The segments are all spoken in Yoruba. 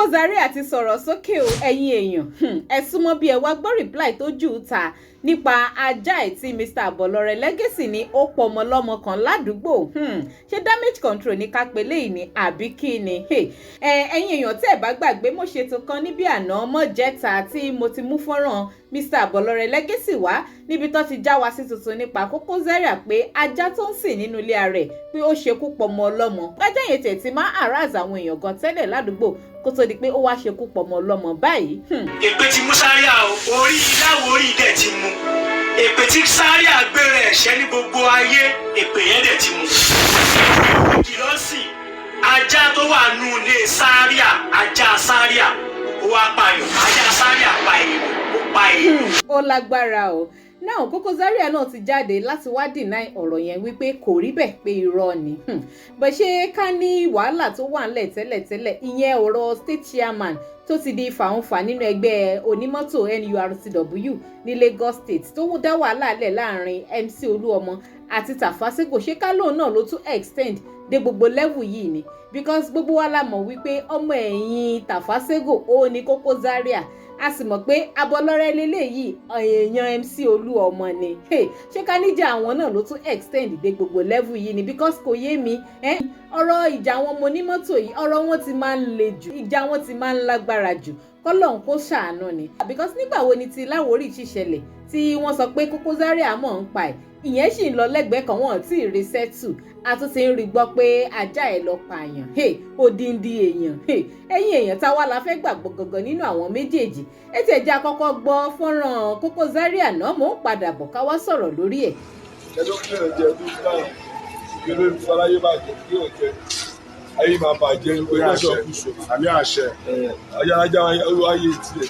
Koko Zaria ti sọ̀rọ̀ sókè o. Ẹ̀yin èèyàn, ẹ súnmọ́ bí, ẹ wá gbọ́ reply tó jù ú ta nípa ajá ẹ̀ tí Mr Abolore Legacy ní ó pọmọ lọ́mọ kan ládùúgbò. Ṣé damage control ní ká pè léyìí ni àbí kí ni? Ẹ̀yin èèyàn, tẹ́ ẹ̀ bá gbàgbé, mo ṣètò kan níbi àná mọ́jẹ́ta tí mo ti mú fọ́nrán Mr Abolore Legacy wá níbi tó ti já wa sí tuntun nípa Koko Zaria, pé ajá tó ń sìn nínú ilé rẹ̀, pé ó ṣekú pọmọ ọlọ́mọ. Ajá yẹn tẹ̀ ti máa harass àwọn èèyàn gan tẹ́lẹ̀ ládùúgbò kó tó di pé ó wá ṣekú pọmọ ọlọ́mọ báyìí. Èpè ti mú Zaria o, orí Láwórì dẹ̀ ti mú. Èpè tí Zaria gbére ẹ̀ṣẹ́ ní gbogbo ayé, èpè yẹn dẹ̀ ti mú. Kìlọ́sì ajá tó wà nù ilé Zaria, ajá Zaria ó wá pààyàn, ajá Zaria pa èèyàn, ó pa èèyàn. Ó lágbára o. Náà Koko Zaria náà ti jáde láti wá deny ọ̀rọ̀ yẹn wípé kò rí bẹ́ẹ̀, pé irọ́ ni. Bó ṣe ká ní wàhálà tó wà ńlẹ̀ tẹ́lẹ̀tẹ́lẹ̀, ìyẹn ọ̀rọ̀ state chairman tó ti di fàǹfà nínú ẹgbẹ́ onímọ́tò NURTW ní Lagos State, tó dá wàhálà lẹ̀ láàrin MC Olúọmọ àti Tafa Sego, ṣé ká lóun náà ló tún extend dé gbogbo level yìí ni? Because gbogbo wa la mọ̀ wípé ọmọ ẹ̀yìn Tafa Sego ó ní Koko Zaria, a sì mọ̀ pé Abọ́lọ́rẹ́ lélẹ́yìí, èèyàn MC Olúọmọ ni. Ṣé ká níjà àwọn náà ló tún extend dé gbogbo level yìí ni? Because kò yé mi. Ọ̀rọ̀ ìjà àwọn ọmọ onímọ́tò yìí, ọ̀rọ̀ wọn ti máa ń le jù, ìjà wọn ti máa ń lágbára jù, kọ́lọ́hún kó ṣàánú ni. Because nígbà wo ni ti Láwórì ṣì ṣẹlẹ̀ tí wọ́n sọ pé Koko Zaria mọ̀ ń pa ẹ̀? Ìyẹn sì ń lọ lẹ́gbẹ̀ẹ́ kan, wọ́n tí ì rí settle, a tún ti ń rí gbọ́ pé ajá ẹ̀ lọ pààyàn, odindi èèyàn. Ẹ̀yin èèyàn, táwa la fẹ́ gbàgbọ́ gangan nínú àwọn méjèèjì? Ẹ tiẹ̀ jẹ́ àkọ́kọ́ gbọ́ fọ́nrán Koko Zaria náà, mò ń padà bọ̀ ká wá sọ̀rọ̀ lórí ẹ̀. Ẹjọ́ kí ẹ̀ jẹ́ tó dáhùn ìgbélé ìfaláyé bàjẹ́, kí ẹ̀ jẹ́ ayé máa bàjẹ́ ní pé lọ́sọ̀ kù sọ. Àmì àṣẹ. Ajájá ayé tiẹ̀,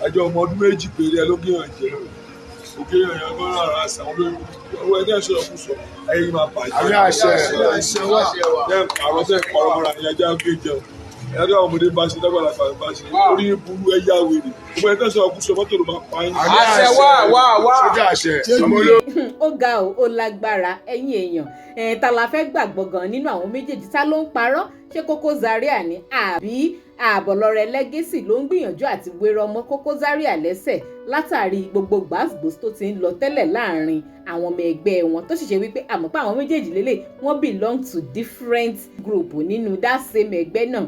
àjọ ọmọ ọdún 2 péré ẹ ló gé hàn jẹ òkè yàn yàn gbọ́dọ̀ ara àṣà àwọn olórí owó ẹgbẹ́ ìṣòro kù sọ, ayé máa bàjẹ́. Àmì àṣẹ. Tẹ́ àrọ́ tẹ́ pàrọ̀ mọ́ra ní ajá gé jẹun, ẹ̀yà tó àwọn ọmọdé bá ṣe dágbàlagbà bá ṣe orí burú, ẹ̀yà wèrè, gbogbo ẹgbẹ́ ìṣòro kù sọ, mọ́tò ló máa pa yín. Àmì àṣẹ wá wá wá. Sójà àṣẹ. Ọmọ olórí. Ó ga o, ó lágbára. Ẹ̀yin èèyàn ẹ̀, ta la fẹ́ gbàgbọ́ gan nínú àwọn méjèèjì? Ta ló ń parọ́? Ṣé Koko Zaria ni àbí Àbọ̀lọ́rẹ́ Legacy ló ń gbìyànjú àti wérọ́ ọmọ Koko Zaria lẹ́sẹ̀ látàrí gbogbo gbàsgbòs tó ti ń lọ tẹ́lẹ̀ láàrin àwọn ọmọ ẹgbẹ́ wọn, tó sì ṣe wípé àmọ́ pé àwọn méjèèjì lélẹ̀, wọ́n belong to different group nínú that same ẹgbẹ́ náà?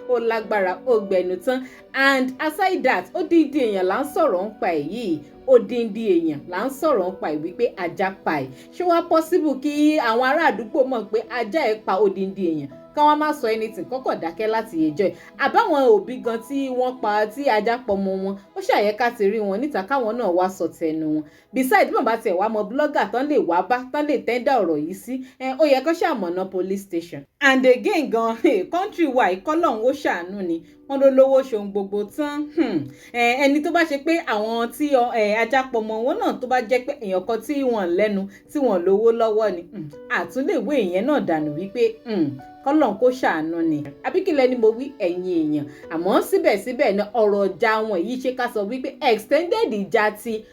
Ó lágbára, ó gbẹnu tán. And aside that, odindi èèyàn là ń sọ̀rọ̀ ń pa èyí, odindi èèyàn là ń sọ̀rọ̀ ń pa ẹ̀ wípé ajá pa ẹ̀. Ṣé wàá possible kí àwọn ará àdúgbò mọ̀ pé ajá ẹ̀ pa odindi èèyàn, kí wọ́n má sọ anything, kọ́kọ́ dákẹ́ láti ẹjọ́ ẹ̀? Àbáwọn òbí gan tí wọ́n pa, tí ajá pọmọ wọn, ó ṣàyẹ ká ti rí wọn níta káwọn náà wá sọ tẹnu wọn. Besides, bí wọ́n bá tiẹ̀ wá mọ blogger tán lè wá bá, tán lè tender ọ̀rọ̀ yìí sí, ó yẹ kó ṣàmọ̀nà police station. And again gan, country wa ìkọlọ́hún ó ṣàánú ni. Wọ́n ló lówó ṣohun gbogbo tán. Ẹni tó bá ṣe pé àwọn tí ajá pọmọ wọn náà, tó bá jẹ́ pé èèyàn kan tí wọ́n lẹ́nu, tí wọ́n lówó lọ́wọ́ ni, àtúnlẹ̀wé ìyẹn náà dànù wípé kọ́lọ́n kó ṣàánú ni. Àbíkílẹ̀ ni mo wí, ẹ̀yin èèyàn? Àmọ́ síbẹ̀síbẹ̀ náà, ọ̀rọ̀ ọjà wọn yìí, ṣe ká sọ wípé extended ìjà ti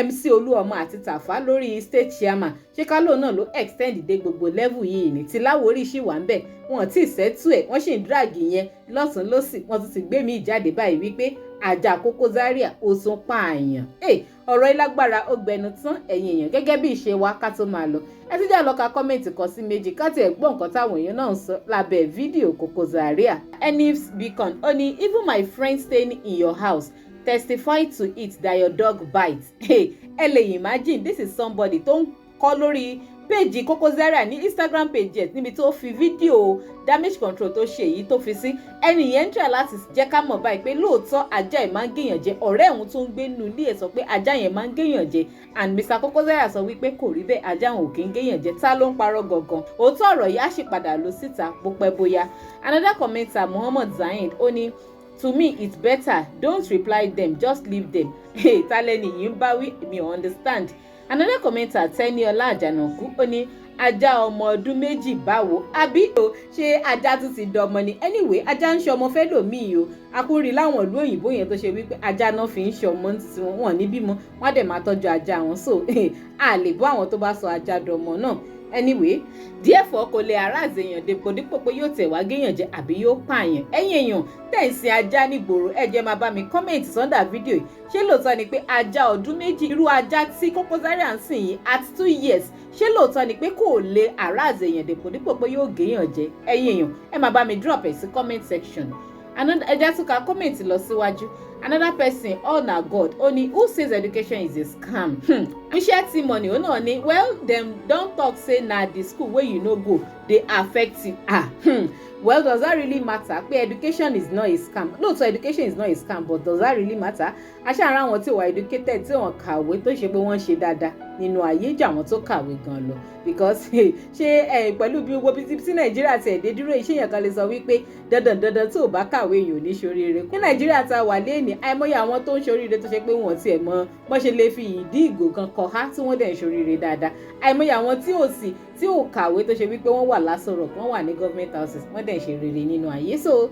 MC Olúọmọ àti Tàfá lórí state chairman, ṣé ká lóun náà ló extend dé gbogbo level yìí ní? Tí Láwórì ṣì wà ń bẹ̀, wọn tí ì settle ẹ̀, wọ́n sì ń drag yẹn lọ́tún lọ́sì. Wọ́n tún ti gbé mi jáde báyìí wípé ajá Koko Zaria ó tún pààyàn. Ọ̀rọ̀ ìlágbára, ó gbẹnu tán. Ẹ̀yin èèyàn, gẹ́gẹ́ bí ìṣe wa, ká tó máa lọ, ẹ ti já lọ ka comment kan sí méjì, ká tiẹ̀ gbọ́ nǹkan táwọn èèyàn náà ń sọ lábẹ́ fídíò Koko Zaria. Enifs Beacon ó ní, "Even my friend staying in your house testify to it that your dog bites." Ẹ lè imagine, this is somebody tó ń kọ́ lórí page Koko Zaria ní Instagram page ẹ̀, níbi tó fi fídíò damage control tó ṣe èyí tó fi sí. Ẹni yẹn ń try láti jẹ́ ká mọ̀ báyìí pé lóòótọ́ ajá ẹ̀ máa ń gèèyàn jẹ. Ọ̀rẹ́ òun tó ń gbé nínú ilé ẹ̀ sọ pé ajá yẹn máa ń gèèyàn jẹ, and Mr Koko Zaria sọ wípé kò rí bẹ́ẹ̀, ajá òun ò kí ń gèèyàn jẹ. Ta ló ń parọ́ gangan? Òótọ́ ọ̀rọ̀ yìí á sì padà lọ síta bó pẹ́ bóyá. Another commenter, Muhammad Zain, ó ní, "To me, it's better don't reply them, just leave them." Hey, talẹ́ni yìí ń bá wí? Mi ò understand. Another commenter, Tẹ́niọlá Àjànàkú, ó ní, "Ajá ọmọ ọdún 2 báwo? Àbí o ṣé ajá tún ti dọmọ ni?" Anyway, ajá ń ṣe ọmọ fẹ́ lòmíì o. Akúrí láwọn ìlú òyìnbó yẹn tó ṣe wípé ajá náà fi ń ṣe ọmọ ní títí wọn, wọn ní bímọ, wọn á dẹ̀ máa tọ́jú ajá wọn. So a lè bọ́ àwọn tó bá sọ ajá dọmọ náà. Anyway, therefore kò lè harass èèyàn dépò pé yóò tẹ̀ wá géèyàn jẹ àbí yóò pààyàn. Ẹ̀yin èèyàn tẹ̀ ń sin ajá nígboro, ẹ jẹ́ máa bá mi comment under fídíò yìí. Ṣé lóòótọ́ ni pé ajá ọdún 2, irú ajá tí Koko Zaria ń sìn yìí at 2 years, ṣé lóòótọ́ ni pé kò lè harass èèyàn dépò pé yóò géèyàn jẹ? Ẹ̀yin èèyàn, ẹ máa bá mi drop ẹ̀ sí comment section. Another, ẹ jẹ́ tún ka comment lọ síwájú. Another person, all na God, ó ní, "Who says education is a scam?" Iṣẹ́ tí money ó náà ní, "Well, dem don talk say na the school wey you no go dey affect you." Ah. Well, does that really matter pé education is not a scam? Lóòótọ́, education is not a scam, but does that really matter? Aṣáára àwọn tí wà educated, tí wọ́n kàwé, tó ṣe pé wọ́n ṣe dáadáa nínú ayé jù àwọn tó kàwé gan lọ, because ṣé ẹ pẹ̀lú bí gbogbo bí tí Nàìjíríà ti ẹ̀dẹ́ dúró, iṣẹ́ yẹn kan lè sọ wípé dandan dandan tó o bá kàwé, èèyàn ò ní ṣoríire. Ní Nàìjíríà tá a wà léèní, àìmọye àwọn tó ń ṣoríire tó ṣe pé wọ́n tiẹ̀ mọ bọ́n ṣe lè fi ìdí ìgò kan kọ há, tí wọ́n dẹ̀ ń ṣoríire dáadáa. Àìmọye àwọn tí ò sì tí ò kàwé tó ṣe wípé wọ́n wà lásọ̀rọ̀, wọ́n wà ní government houses, wọ́n dẹ̀ ń ṣe rere nínú ayé. So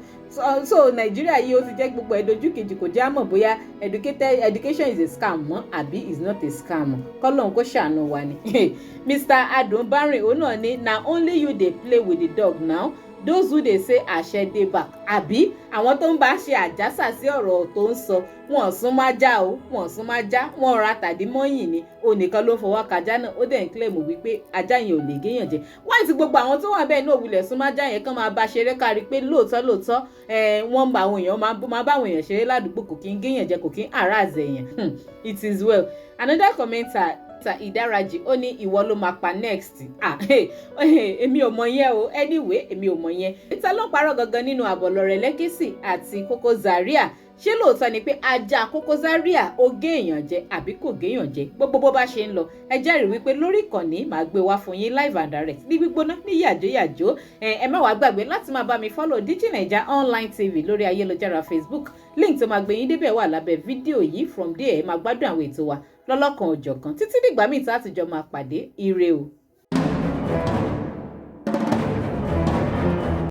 Nàìjíríà yìí, ó ti jẹ́ gbogbo ẹ̀ dojú kejì. Kò jẹ́ àmọ̀ bóyá education is a scam mọ́ àbí is not a scam. Kọ́lọ́n kó ṣàánú wa ni. Mr Adunbarin, òun náà ní, "Na only you dey play with the dog now. Those who dey say àṣẹ dey back." Àbí àwọn tó ń bá ṣe àjàsà sí ọ̀rọ̀ tó ń sọ, wọn sún má já o, wọn sún má já, wọn ra tàdí mọ́yìn ni. Òun nìkan ló ń fọwọ́ kájá náà, ó dẹ̀ ń claim wípé ajá yẹn ò lè géèyàn jẹ. Wáyé tí gbogbo àwọn tó wà bẹ́ẹ̀ náà wulẹ̀ sún má já yẹn, kán máa bá ṣeré, kárí pé lóòótọ́ lóòótọ́ wọ́n ń bá àwọn èèyàn, máa bá àwọn èèyàn ṣeré ládùúgbò, kò kí ń géèyàn jẹ, kò kí ń harass èèyàn. It is well. Another commenter, Ìdáradì, ó ní, "Ìwọ ló máa pa next." Ah, èmi ò mọ yẹn o. Anyway, èmi ò mọ yẹn. Ìta ló ń parọ́ gangan nínú Àbọ̀lọ́rẹ̀ Legacy àti Koko Zaria? Ṣé lóòótọ́ ni pé ajá Koko Zaria ó gé èèyàn jẹ àbí kò géèyàn jẹ? Gbogbo bó bá ṣe ń lọ, ẹ jẹ́rìí wípé lórí ìkànnì, màá gbé wá fún yín live and direct ní gbígbóná ní yàjóyàjó. Ẹ má wàá gbàgbé láti máa bá mi follow Digi Naija Online TV lórí ayélujára Facebook. Link tó máa gbé yín débẹ̀ wà lábẹ́ fídíò yìí. From there, ẹ máa gbádùn àwọn ètò wa lọ́lọ́kan òjọ̀kan títí dìgbà míì tá a ti jọ máa pàdé. Ire o.